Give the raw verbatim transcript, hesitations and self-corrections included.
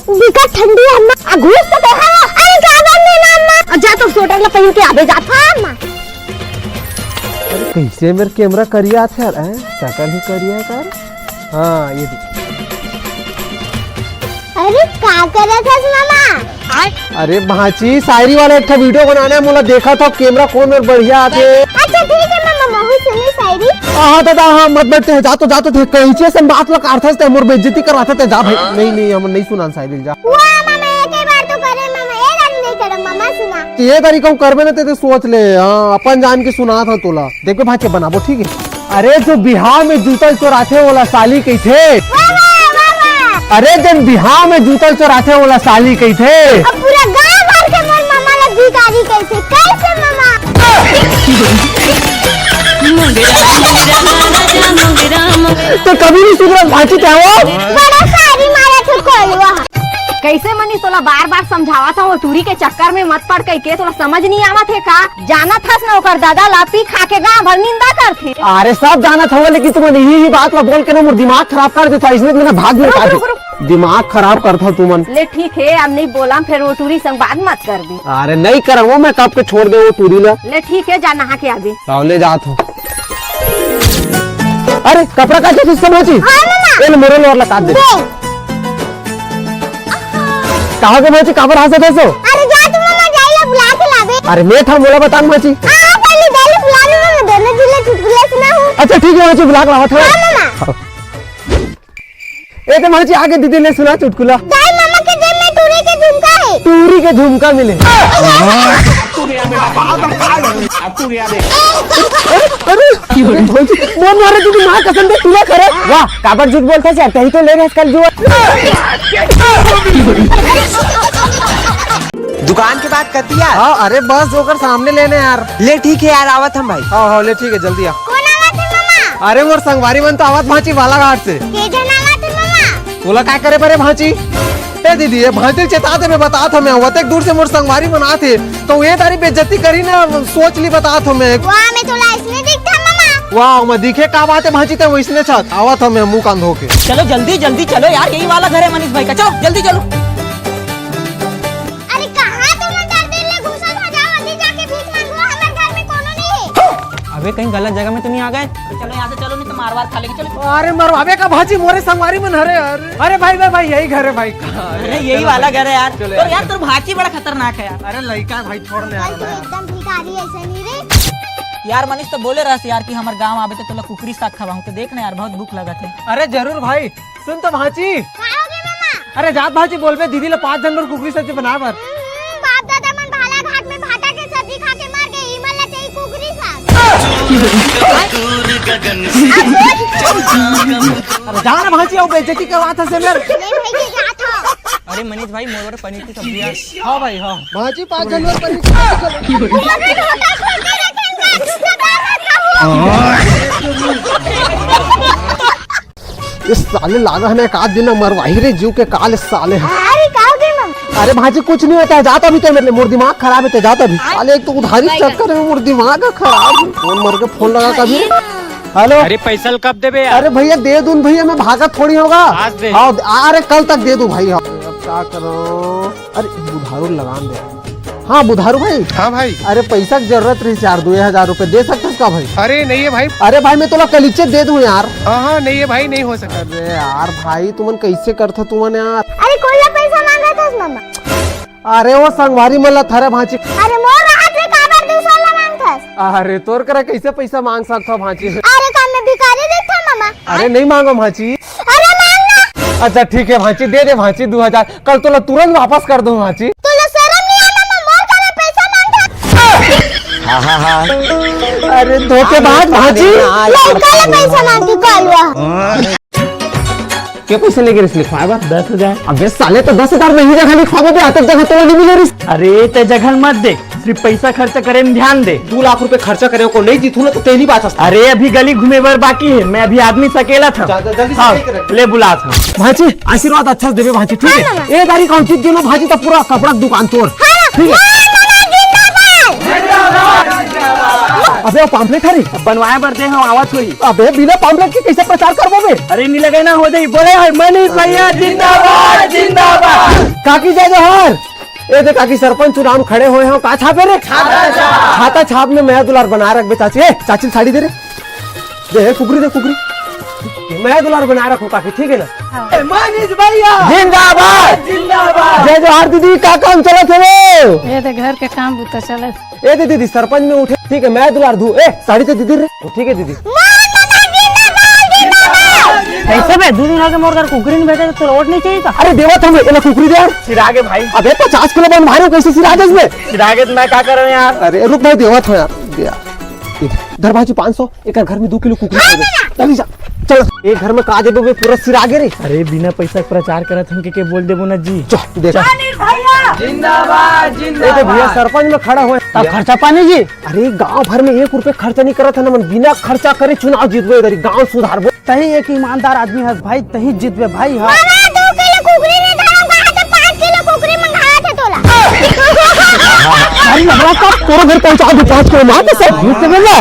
बिकट ठंडी हे अम्मा, आ घूस तो देखा हो। अरे का बात नहीं ना अम्मा, आ जा तो स्वेटर ला पहिन के आबे जात हा अम्मा। अरे कइसे मेर कैमरा करिया आथे यार, हैं? शकल ही करिया हे का रे? हाँ, ये देख। अरे का करत हस मामा? अरे भांची, शायरी वाला एक ठा वीडियो बनाना हे, मोला देखत हव कैमरा कोन मेर बढ़िया आथे। अच्छा ठीक हे मामा, महू सुनी शायरी। हाँ दादा, हाँ मत बैठते हैं, जा तो, जा तो, कइसे से बात ला काटथस ते, मोर बेइज्जती करवाथस ते, जा भाई। नहीं, नहीं, हम नहीं सुनान शायरी, जा। वाह मामा, एक ही बार तो करे मामा, ये दारी नहीं करे मामा, सुना। ये दारी कहूँ करबे ना ते, ते सोच ले, हाँ, अपन जान के सुनात हव तोला। देखबे भांची बनाबो, ठीक हे। अरे जो बिहाव में जूता चोराथे ओला साली कहिथे। वाह, वाह, वाह, वाह। अरे जन बिहाव में जूता चोराथे ओला साली कहिथे। अब पूरा गांव भर के मोर मामा ला भिखारी कहिथे, कइसे मामा? तो कभी नहीं सुधरा भांची ते हो। बड़ा शायरी मारथे कोलवा। कइसे मनीष तोला बार बार समझावत हव, वो टूरी के चक्कर में मत पड़ कहिके, तोला समझ नहीं आवत हे का? जानत हस ना ओकर दादा ला, पी खा के गांव भर निंदा करथे। अरे सब जानत हव, लेकिन तुमन यही, यही बात ला बोल के ना मोर दिमाग खराब कर देथा, इसलिए मैंने भाग निकाल दिया। रुक, रुक। दिमाग खराब करथा तुमन। ले ठीक हे, अब नहीं बोलंव, फेर वो टूरी संग बात मत करबे। अरे नहीं करंव वो, मैं कब के छोड़ देंव वो टूरी ला। ले ठीक हे, जा नहा के आबे। हाँ, ले जात हव। अरे कपड़ा काचत हस भांची? हाँ मामा। ए ले मोरो लोअर ला काच दे। दे। कहाँ के भांची, काबर हंसत हस? अरे जा तो मामा, दाई ला बुला के लाबे। अरे मैं था, मोला बता भांची। हाँ, पहले दाई ला बुला ले मामा, दोनों झन ला चुटकुला सुनाहूँ। अच्छा ठीक हे भांची, बुला के लावत हव। हाँ मामा। ए ते भांची, आगे दीदी ले सुना चुटकुला। दाई मामा के जेब में टूरी के झुमका हे। टूरी के झुमका मिले। अरे, अरे, अरे, भांची, मोर मारे दीदी माँ कसम दे, तू ना करे। वाह, काबर झूठ बोलथस यार, तहीं तो ले रहे कल जुआ। दुकान के बात करती यार। हाँ, अरे बस ओकर सामने लेने यार। ले ठीक हे यार, आवत हंव भाई। हाँ, हाँ, ले ठीक हे, जल्दी आ। कोन आवत हे मामा? अरे मोर संगवारी मन तो आवत भांची बालाघाट से। के झन आवत हे मामा? तोला का करे बर हे भांची? ए दीदी, ये भांची चेता दे, मैं बतात हंव, मैं अतेक दूर से मोर संगवारी मन आथे, तो ये तारी बेइज्जती करही ना, सोच ले बतात हंव मैं। वाह, मैं तोला अइसने दिखथंव मामा। वाह, मैं दिखे का बात हे भांची, ते वइसने छस। आवत हंव मैं मुंह कान धो के। चलो जल्दी, जल्दी चलो यार, यही वाला घर हे मनीष भाई का, चलो जल्दी चलो। अरे कहाँ तुमन दर दर ले घुसत हव, जाओ अभी जाके भीख मांगो, हमर घर में कोनो नहीं हे। अबे कहीं गलत जगह में तो नहीं आ गए? चलो यहाँ से चलो, नहीं तो मार वार खा लेंगे, चलो। अरे मरवाबे का भांची, मोरे संगवारी मन हरे यार। अरे भाई, भाई, भाई, यही घर हे भाई। अरे यही वाला घर हे यार। चलो तो यार। यार तोर भांची बड़ा खतरनाक हे यार। अरे लइका हे भाई, छोड़ ना यार। भाई तू एकदम भिखारी अइसन ही रे। यार मनीष तो बोले रहस यार कि हमर गांव आबे तो तोला कुकरी साग खवाहूँ, तो देख ना यार बहुत भूख लगत हे। अरे जरूर भाई, सुन तो भांची। का होगे मामा? अरे जात भांची बोलबे दीदी ला पाँच झन बर कुकरी सब्जी बनाए बर। हम्म, बाप दादा मन बालाघाट में भाटा के सब्जी खा के मर गे, इमन ला चाहिए कुकरी साग। अरे जा ना भांची, अउ बेइज्जती करवाथस मेर। नहीं भाई, ये जात हंव। अरे मनीष भाई, मोर बर पनीर की सब्जी यार। हाँ भाई, हाँ। भांची पाँच झन बर पनीर की सब्जी। इस साले लागा हे ना, एक आध दिन मरवाही रे जीव के काल, इस साले। अरे, का होगे मामा? अरे भांची, कुछ नहीं होता है, जाता भी तो मेरे, मोर दिमाग खराब हे, ते जाता भी। साले, एक तो उधारी के चक्कर में मोर दिमाग खराब हे। कौन मर के फोन लगा कभी? हेलो। अरे, पैसा ल कब देबे यार? अरे भैया, दे दूं भैया, मैं भागत थोड़ी हंव गा। आज दे। हाँ, अरे कल तक दे दूं भाई। हाँ। अब का करो? अरे बुधारू लगान दे। हाँ बुधारू भाई। हाँ भाई। अरे पैसा के जरूरत रहिस यार, दू हजार रुपए दे सकथस का भाई? अरे नहीं हे भाई। अरे भाई मैं तोला कलीचे दे दूं यार। हाँ हाँ, नहीं हे भाई, नहीं हो सकता। अरे यार भाई तुमन कैसे करथा तुमन यार। अरे कोन ला पैसा मांगत हस मामा? अरे वो संगवारी मन ला थरे भांची। अरे मोर रहत ले काबर दूसर ला मांगथस? अरे तोर करा कैसे पैसा मांग सकथव भांची? अरे का मैं भिखारी दिखथंव मामा? अरे नहीं मांगों भांची। अरे मांग ना। अच्छा ठीक हे भांची, दे दे भांची दू हजार, कल तोला तुरंत वापस कर दूं भांची। तोला शरम नहीं आय मामा, मोर करा पैसा मांगथस? अरे धोखेबाज भांची। लइका ला पैसा मांगथस कलवा। के पैसा लेके रहिस लिखवाए बर? दस हजार। अबे साले, तो दस हजार नहीं जगह लिखवाबे बे, अतेक जगह तो नहीं मिले रहिस। अरे ते जगह मत दे, सिर्फ पैसा खर्चा करे में ध्यान दे। दू लाख रुपए खर्चा करे को नहीं जीतू ना तो तेली बात हस। अरे अभी गली घूमे बर बाकी हे, मैं अभी आदमी सकेला था। जा, जा, जल्दी से हाँ, लेके रख। ले बुला था। भांची आशीर्वाद अच्छा से देबे भांची, ठीक हे? हाँ, हाँ। ए तारी कौन चीज देना भांची, तो पूरा कपड़ा के दुकान तोड़। हाँ, ठीक हे? हाँ, मामा, जिंदाबाद। अबे वो pamphlet हरे? बनवाए बर दे हंव, आवत होही। अबे बिना pamphlet के कैसे प्रचार करबो बे? अरे नी लगे ना हो जाही, बोले हर मनीष भैया जिंदाबाद, जिंदाबाद। काकी जय जोहार। ए दे काकी, सरपंच चुनाव में खड़े होय हंव, का छापे रे? खाता छाप। खाता छाप में मया दुलार बनाए रखबे चाची। ए चाची, साड़ी दे रे। दे, ए, कुकरी दे, कुकरी। मया दुलार बनाए रखहू काकी, ठीक हे ना? हाँ। ए, मनीष भैया। जिंदाबाद। जिंदाबाद। जय जोहार दीदी, का काम चलत हे वो? ए दे घर के काम बुता चलत। ए दे दीदी, सरपंच में उठे, ठीक हे, मया दुलार दू। ए, साड़ी दे दीदी रे। ठीक हे दीदी। कइसे बे? दू दिन होगे मोर घर कुकरी नइ भेटे, त तोला वोट नइ चाही का? अरे देवत हंव, एला कुकरी दे यार। सिरागे भाई। अबे पचास किलो बन भारी, कइसे सिरागे इसमें? सिरागे त मैं का करंव यार? अरे रुक भाई, देवत हंव यार, दे यार। धर भाई पाँच सौ, एकर घर में दू किलो कुकरी दे दे। चल जा, चल। ए घर में का देबो बे, पूरा सिरागे रे। अरे बिना पइसा के प्रचार करत हन के, के बोल देबो ना जी। चल, देख। जिंदाबाद। ए दे भैया, सरपंच में खड़ा होय। तब खर्चा पानी जी? अरे गांव भर में एक रुपया खर्चा नइ करत हन हमन, बिना खर्चा करे चुनाव जीतबो, ए दरी गांव सुधारबो। तहीं एक ईमानदार आदमी हस भाई, तहीं जीतबे भाई। हाँ। बाबा, दू किलो कुकरी नइ धरंव, कहा त पाँच किलो कुकरी मंगावत हे तोला। अरे लंगड़ा, कब तोरो घर पहुंचा दू पाँच किलो, मार दे सब। जीत से बेला।